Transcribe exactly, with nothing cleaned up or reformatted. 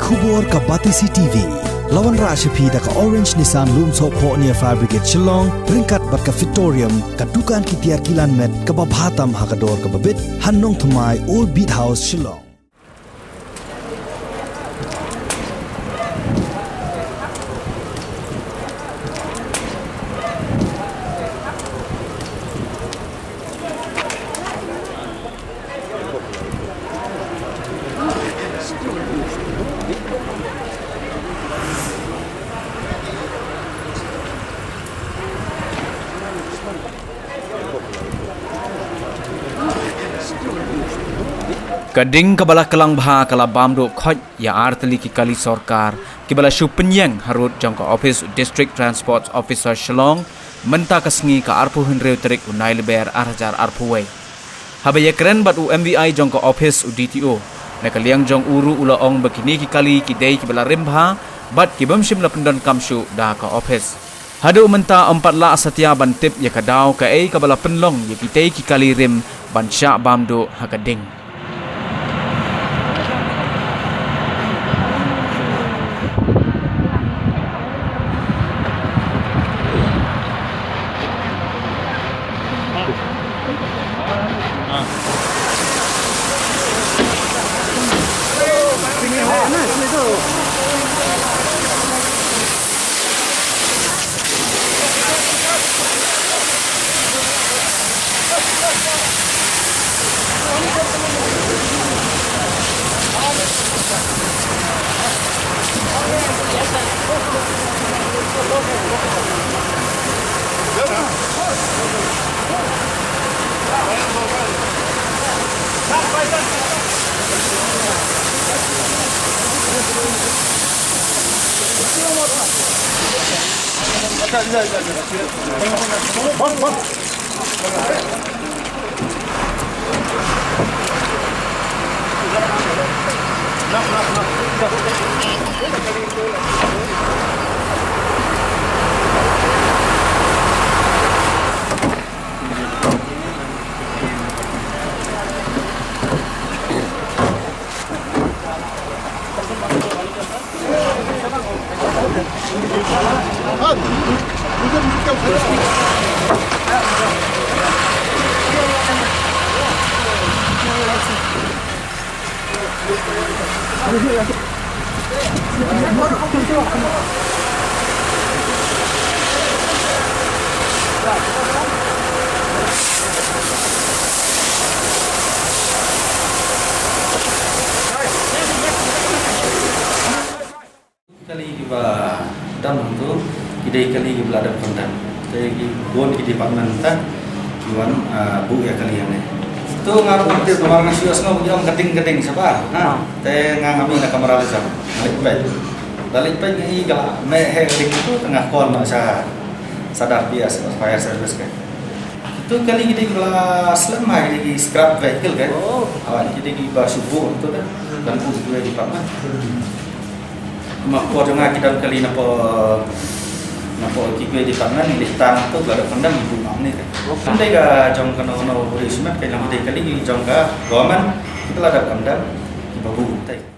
Khubor ka Batesi T V. La wanrah sha phi da ka Orange Nissan Lumsohphoh near Fire Brigade Shillong, ryngkat bad ka Fitorium, ka dukan ki tiar kilan met kaba bha tam ha ka dor kaba bit, ha Nongthymmai, Old Beat House, Shillong. Ka ding kaba la klang bha ka la bam duh khoit ïa ar tylli ki kali sorkar kiba la shu pynïeng harud jong ka ophis District Transport Officer Shillong mynta ka sngi ka arphew hynriew tarik u Nailber ar hajar arphew wei. Haba ïakren bad u M V I jong ka ophis, u D T O, na ka liang jong u ruh u la ong ba kine ki kali ki dei kiba la rim bha bad ki bym shym la pyndonkam shuh da ka ophis. Haduh mynta ym pat lah satia ban tip ïa ka daw kaei kaba la pynlong ïa kitei ki kali rim ban shah bam duh ha ka ding. Kali kiba dang tu, ki dei kali kiba la dep condemn. Te ki bun ki department ta ki wan, ah, buh ïa kali hangne. Tu nga ruh te namar nga shu ïohsngew ki ong ka ding ka ding sha ba. Na, te nga ngam i na kamera lei sha. Nga leit peit. Da leit peit nga i ka la meh he ka ding tu, te nga call noh sha, sha D R P S, fire service ka. Kitu kali ki dei ki ba la slem ha ki dei ki scrap vehicle ka. Oh. Awan ki dei ki ba shu buh tu da. Ban buh tu di pat na. Ma por jong nga ki dang kali na po, na po ki kwe di pat na ni leh tang tu ba da pandang ibu mak ni ka. Okay. Kan dei ka jong kano kano beri simat ka jong dei kali ki jong ka government kita la da pandang ki ba buh tai.